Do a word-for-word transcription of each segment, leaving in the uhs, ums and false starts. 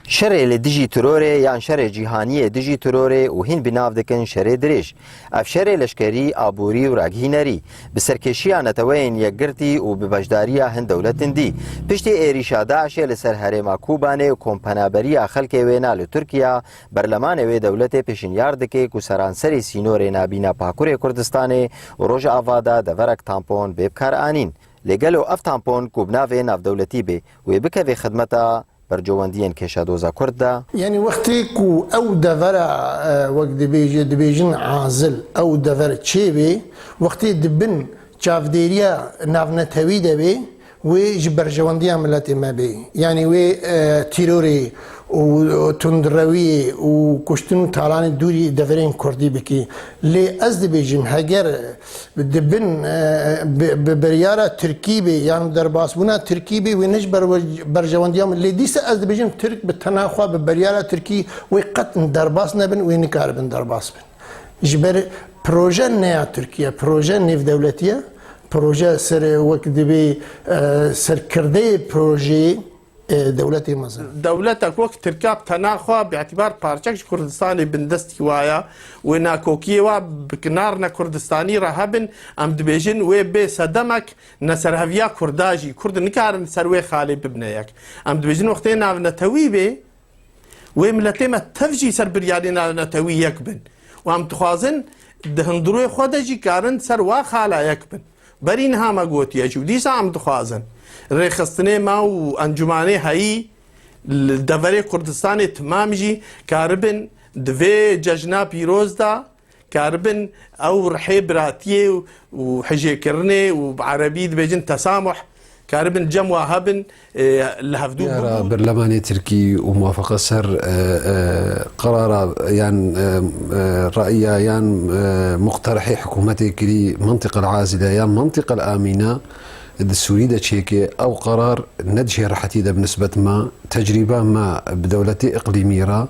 Şerê li dijî terorê yan şerê cîhaniyê dijî terorê û hîn bi nav dikin şerê dirêj. Ev şerê leşkerî, aborî û ragihinerî bi serkêşiya Neteweyên Yekgirtî û bi beşdariya hin dewletin dî. Piştî êrîşa DAIŞê li ser herêma Kobanê û kompenaberiya xelkê wê na li Tirkiya, berlemanê wê dewletê pêşinyar dike ku seranserê sînorê nabîna Bakurê Kurdistanê û Rojava de deverek tampon bê bikaranîn. Lê gelo ev tampon ku bi navê navdewletî bê, wê bikeve xidmeta berjewendiyên kêşadoza Kurd de? Yanî wextê ku ew devera, e, wek dibêje, dibêjin azil, ew dever çêbê, wextê di bin çavdêriya navnetewî de bê, wê ji berjewendiya miletê me bê. Yanî wê, e, tîrorê û tundrewiyê û kuştin û talanê dûrî deverên Kurdî bikî. Lê ez dibêjim, heger di bin, e, bi, bi biryara Tirkî bê, yan derbasbûna Tirkî bê, wê ne ji ber-, berjewendiya min. Lê dîsa ez dibêjim, Tirk bi tena xwe, bi biryara Tirkî, wê qet derbas nebin, wê nikaribin derbas bin. Ji ber proje ne ya Tirkiye, proje nêvdewletî ye, proje ser wek dibê, e, serkirdeyê projeyê, e, dewletê mezin. Dewletek wek Tirka bi tena xwe, bi îtîbar parçek ji Kurdistanê bindestî waya, wê nakokiyê wa bi kinar ne Kurdistanî re hebin, em dibêjin wê bê sedemek neserheviya Kurda jî. Kurd nikarin ser wê xalê bibine yek. Em dibêjin wextê navnetewî bê, wê miletê me tev jî ser biryarê navnetewî yek bin. Û em dixwazin di hundirûyê xwe de jî karin ser wa xala yek bin. Berî niha me gotiye jî û dîsa em dixwazin. Rêxistinê me û encûmanê heyî li deverê Kurdistanê timam jî karibin di vê cejna pîroz de karibin ew rihê biratiyê û hijêkirinê û bi erebî dibêjin tesamuh, karibin cem wa hebin, e, li hevdû Diyara bibin. Berlemanê Tirkî û muwafeqa ser, e, e, qerara yan, e, e, raiya yan, e, muqterihê hikûmetê kirî, mentiqa el-azile yan mentiqa el-amîne, di Sûrî de çêke, ew qerar ne di jêrehetî de bi nisbet me, tecrîba me bi dewletê iqlîmî re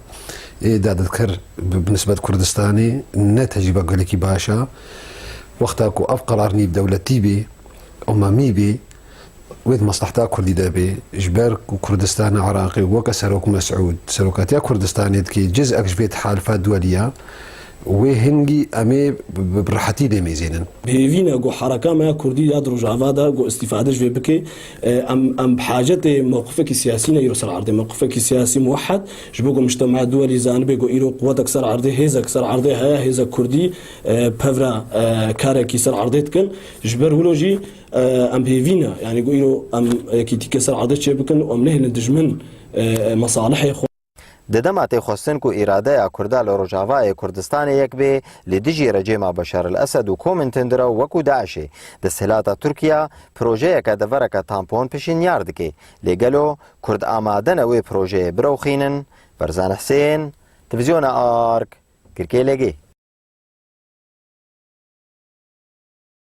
ê dadidker bi, bi nisbet Kurdistanê ne tecrîba gelekî baş e. Wexta ku ev qerar nîvdewletî bê, umemî bê, wê di mesleheta Kurdî de bê, ji ber ku Kurdistana Iraqê weke Serok Mesûd serokatiya Kurdistanê dike, cizek ji vê tihalifa duwelî ye. Wê hingî em ê bi, bi, bi rehetî lê mêzênin. Bi hêvî ne ku hereka me ya Kurdî ya di Rojava de ku îstîfade ji vê bike. E, em, em bi hacetê mewqifekî siyasî ne îro ser erdê. Mewqifekî siyasî muwehed ji bo ku mujtema duwelî zanibe ku îro quwetek ser erdê, hêzek ser erdê heye, hêzek Kurdî, e, pevra, e, karekî ser erdê dikin. Ji ber wilo jî, e, em bi hêvî ne. Yanî ku îro em yekîtîke ser erdê çêbikin û em nehêlin dijmin, e, mesalihê xwe. Di dema tê xwestin ku îradeya Kurda li Rojavayê Kurdistanê yek bê, li dijî rejêma Beşar el-Esed û komên tundrew wekû DAIŞê, desthilata Tirkiye projeyeke devereke tampon pişinyar dike. Lê gelo Kurd amade ne wê projeyê birewxînin? Berzan Hisên, Televîzyona Ark, Girkê Legê.